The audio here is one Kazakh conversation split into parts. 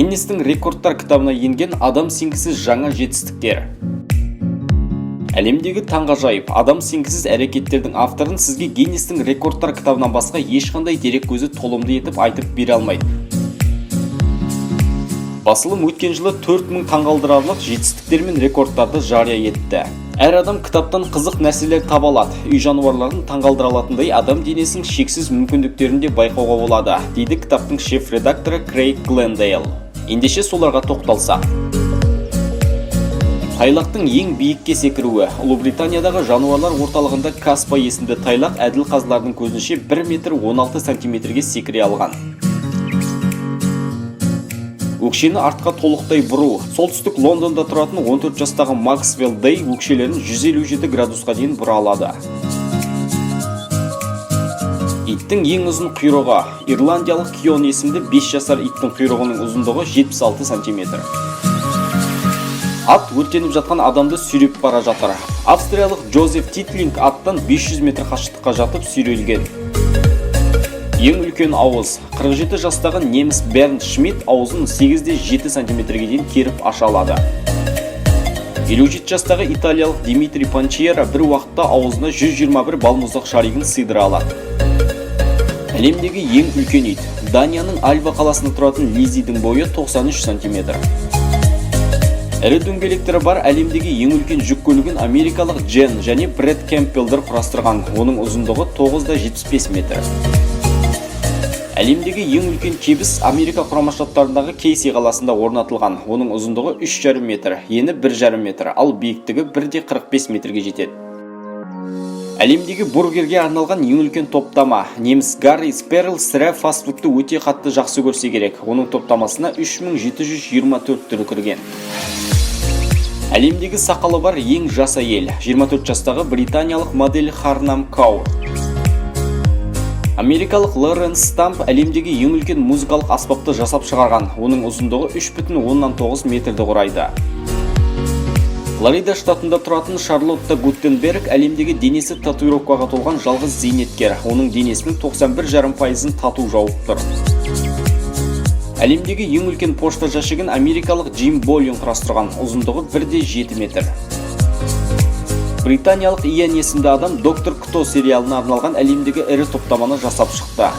Гиннестің рекордтар кітабына енген адам сенгісіз жаңа жетістіктер. Әлемдегі таңғажайып, адам сенгісіз әрекеттердің авторын сізге Гиннестің рекордтар кітабынан басқа ешқандай дерек көзі толымды етіп айтып бере алмайды. Басылым өткен жылы 4000 таңғалдырарлық жетістіктер мен рекордтарды жария етті. Әр адам кітаптан қызық нәрселер таба алады. Үй жануарларын таңғалдыра алатындай адам денесінің шексіз мүмкіндіктерін де байқауға болады, дейді кітаптың шеф редакторы Крейг Глендейл. Ендеше, соларға тоқталсақ. Тайлақтың ең биікке секіруі. Ұлыбританиядағы жануарлар орталығында Каспа есімді тайлақ әділ қазылардың көзінше 1 метр 16 сантиметрге секіре алған. Өкшені артқа толықтай бұру. Солтүстік Лондонда тұратын 14 жастағы Максвелл Дэй өкшелерін 157 градусқа дейін бұра алады. Иттің ең ұзын құйрығы. Ирландиялық Кион есімді 5 жасар иттің құйрығының ұзындығы 76 сантиметр. Ат өртеніп жатқан адамды сүйреп бара жатыр. Австриялық Джозеф Титлинг аттан 500 метр қашықтыққа жатып сүйрелген. Ең үлкен ауыз. 47 жастағы неміс Бернд Шмидт аузын 8,7 сантиметрге дейін керіп аша алады. 57 жастағы италиялық Дмитрий Панчиера бір уақытта аузына 121 балмұздақ шаригін сыйдыра алады. Әлемдегі ең үлкен ит. Данияның Альва қаласында тұратын Лизидің бойы 93 сантиметр. Ірі дөңгелектері бар әлемдегі ең үлкен жүк көлігін америкалық Джен және Брэд Кемпбелдер құрастырған. Оның ұзындығы 9,75 метр. Әлемдегі ең үлкен кебіс Америка Құрама Штаттарындағы Кейси қаласында орнатылған. Оның ұзындығы 3,5 метр, ені 1,5 метр, ал биіктігі 1,45 метрге жетеді. Әлемдегі бургерге арналған ең үлкен топтама. Неміс Гарри Сперл сірә фастфудты өте қатты жақсы көрсе керек. Оның топтамасына 3724 түрі кірген. Әлемдегі сақалы бар ең жас әйел. 24 жастағы британиялық модель Харнам Каур. Америкалық Лоренс Стамп әлемдегі ең үлкен музыкалық аспапты жасап шығарған. Оның ұзындығы 3,9 метрді құрайды. Флорида штатында тұратын Шарлотта Гуттенберг әлемдегі денесі татуировкаға толған жалғыз зейнеткер. Оның денесінің 91,5%-ын тату жауып тұр. Әлемдегі ең үлкен пошта жәшігін америкалық Джим Болин құрастырған. Ұзындығы 1,7 метр. Британиялық Иан есімді адам «Доктор Кто» сериалына арналған әлемдегі ірі топтаманы жасап шықты.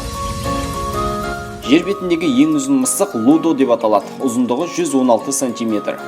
Жер бетіндегі ең ұзын мысық Лудо деп аталады. Ұзындығы 116 сантиметр.